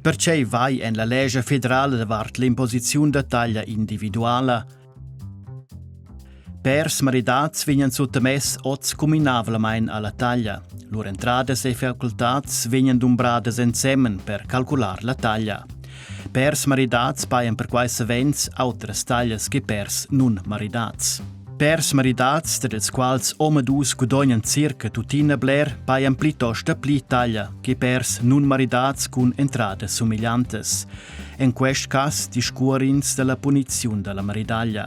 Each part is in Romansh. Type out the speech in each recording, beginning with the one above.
Pertgei vai en la lescha federala davart l'imposiziun da taglia individuala? Pèrs maridats vegnan suttamess oz cuminavlamain a la taglia. Lur entradas e facultads vegnan dumbradas ensemen per calcular la taglia. Pèrs maridats pajan perquai savens autras taglias che pèrs nun maridats. Pèrs maridats, tra ils quals omadus gudognan circa tuttina bler, pajan plitost dapli taglia che pèrs nun maridats cun entradas sumegliantas. En quest cass discurr'ins da la puniziun da la maridaglia.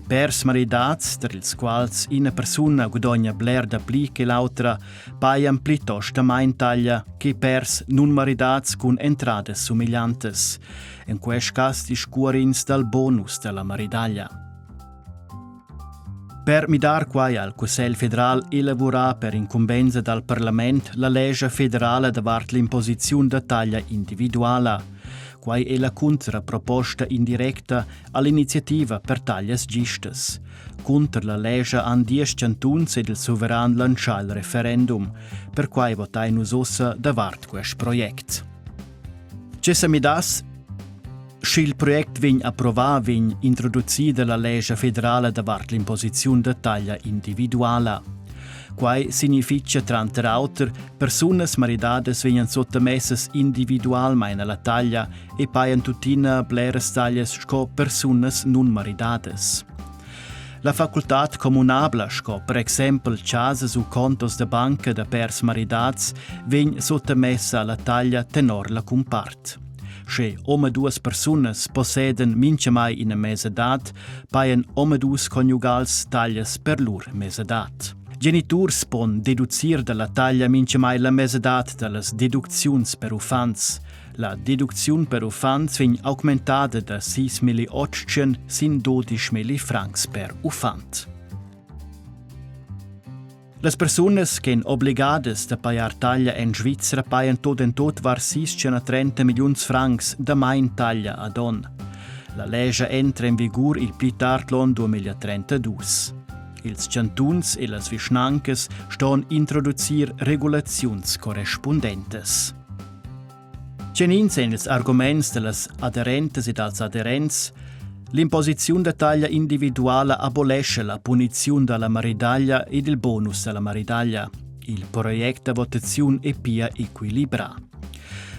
Pèrs maridats, tra ils quals ina persuna gudogna bler dapli che l'autra, pajan plitost damain taglia che pèrs nunmaridats cun entradas sumegliantas. En quest cass discurr'ins dal bonus da la maridaglia. Per midar quai ha il Cussegl federal elavurà per incumbensa dal parlament la lescha federala davart l'imposiziun da taglia individuala. Quai è la cuntraproposta indirecta all'iniziativa per taglias gistas. Cunter la lescha han diesch chantuns ed il suveran lantschà il referendum. Perquai votain nus ussa davart quest project. Tge sa midass Sch'il project vegn approvà, vegn introducida la lescha federala davart l'imposiziun da taglia individuala. Quai signifitga tranter auter, persunas maridadas vegnan sottamessas individualmain a la taglia e pajan tuttina bleras taglias sco persunas nunmaridadas. La facultad communabla, sco per exempel chasas u contos da banca da pèrs maridats, vegn sottamessa alla taglia tenor la cumpart. Sche omaduas persunas posseden mintgamai ina mesadad, pajan omadus conjugals taglias per lur mesadad. Geniturs pon deducir dalla taglia mintgamai la mesadad dallas deducziuns per uffants. La deducziun per uffants vegn augmentada da 6.800 sin 12.000 francs per uffant. Las persunas ch'èn obligadas da pajar taglia en Svizra pajan tot en tot var 630 milliuns francs damain taglia ad onn. La lescha entra en vigur il pli tard l'onn 2032. Ils chantuns e las vischnancas ston introducir regulaziuns correspundentas. Tgenins ein ils arguments dallas aderentas e dals aderents? L'imposiziun da taglia individuala abolescha la puniziun dalla maridaglia ed il bonus dalla maridaglia. Il project da votaziun è pia equilibrà.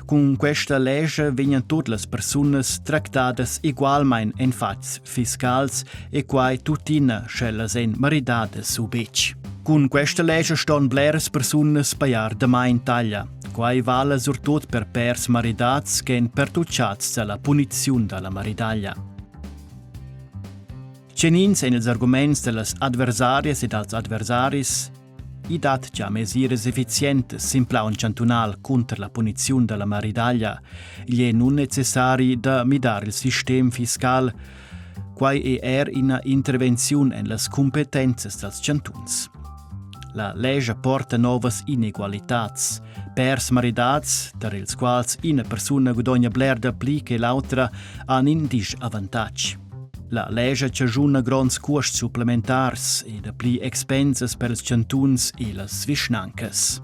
Cun questa lescha vegnan tut las persunas tractadas egualmain en fatgs fiscals e quai tuttina, sch'ellas èn maridadas u betg. Cun questa lescha ston bleras persunas pajar damain taglia. Quai vala surtut per pèrs maridats ch'èn pertuchads da la puniziun da la maridaglia. Tgenins èn ils arguments da las adversarias e dals adversaris? I dat gia mesiras effizientas sin plaun chantunal cunter la puniziun da la maridaglia. Igl è nunnecessari da midar il sistem fiscal. Quai è er ina intervenziun en las cumpetenzas dals chantuns. La lescha porta novas inegualitads. Pèrs maridats, tar ils quals ina persuna gudogna bler dapli che l'autra, han in disavantatg. La lescha chaschuna gronds cuosts supplementars e dapli expensas per ils chantuns e las vischnancas.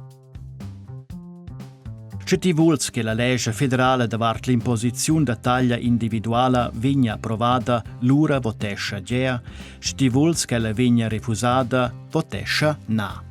Sche ti vuls che la lescha federala davart l'imposiziun da taglia individuala vegnia approvada, lura votescha gea. Sche ti vuls ch'ella vegnia refusada, votescha na.